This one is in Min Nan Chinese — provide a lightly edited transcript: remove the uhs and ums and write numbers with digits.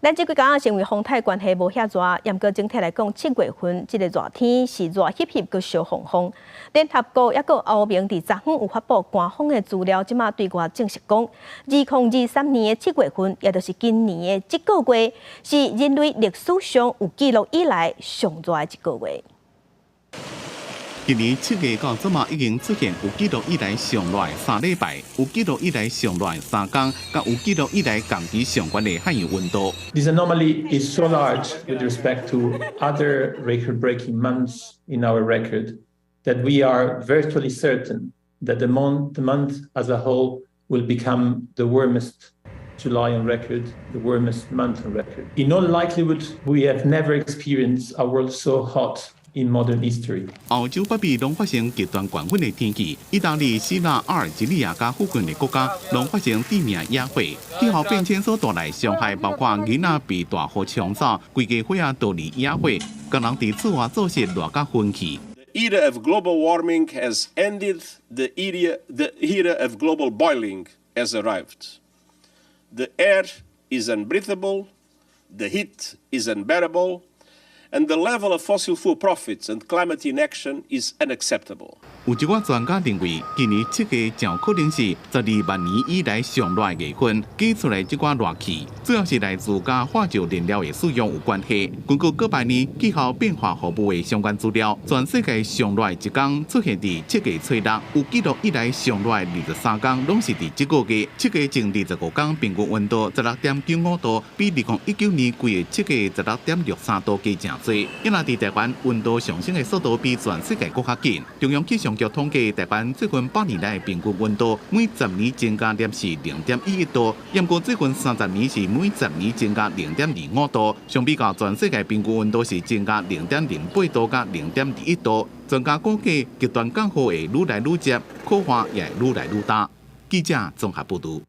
咱這幾工是因為風颱關係無遐熱，毋過整體來講，7月份這個熱天是熱翕翕閣燒烘烘。聯合國抑閣歐盟佇昨昏有發布官方的資料，這馬對外證實講，2023年的七月份，也就是今年的這個月，是人類歷史上有記錄以來上熱的一個月。今年7月到這馬已經出現有記錄以來上熱3禮拜，有記錄以來上熱3工，佮有記錄以來同期上懸的海洋溫度。 This anomaly is so large with respect to other record-breaking months in our record that we are virtually certain that the month as a whole will become the warmest July on record, the warmest month on record. In all likelihood, we have never experienced a world so hot in modern history. 歐洲北邊攏發生極端懸溫的天氣，意大利、希臘、阿爾及利亞佮附近的國家攏發生致命野火。氣候變遷所帶來傷害，包括囡仔被大雨沖走、規家伙仔逃離野火，工人佇厝外做事熱甲昏去。 The era of global warming has ended. The era of global boiling has arrived. The air is unbreathable. The heat is unbearable. And the level of fossil fuel profits and climate inaction is unacceptable. 有一寡專家認為，今年7月誠可能是12萬年以來上熱的月份，計出來這寡熱氣，主要是來自佮化石燃料的使用有關係。根據過百年氣候變化服務的相關資料，全世界上熱的一工出現佇7月初六，有記錄以來上熱的23工攏是佇這個月。7月前25工平均溫度16.95度，比2019年規個7月16.63度加誠濟。因為佇台灣溫度上升的速度比全世界閣較緊。中央氣象局統計，台灣最近100年來的平均溫度每十年增加攝氏0.11度，毋過最近30年是每十年增加0.25度。相比較全世界平均溫度是增加0.08度佮0.21度。專家估計極端降雨會愈來愈捷，苦旱也會愈來愈焦。記者綜合報導。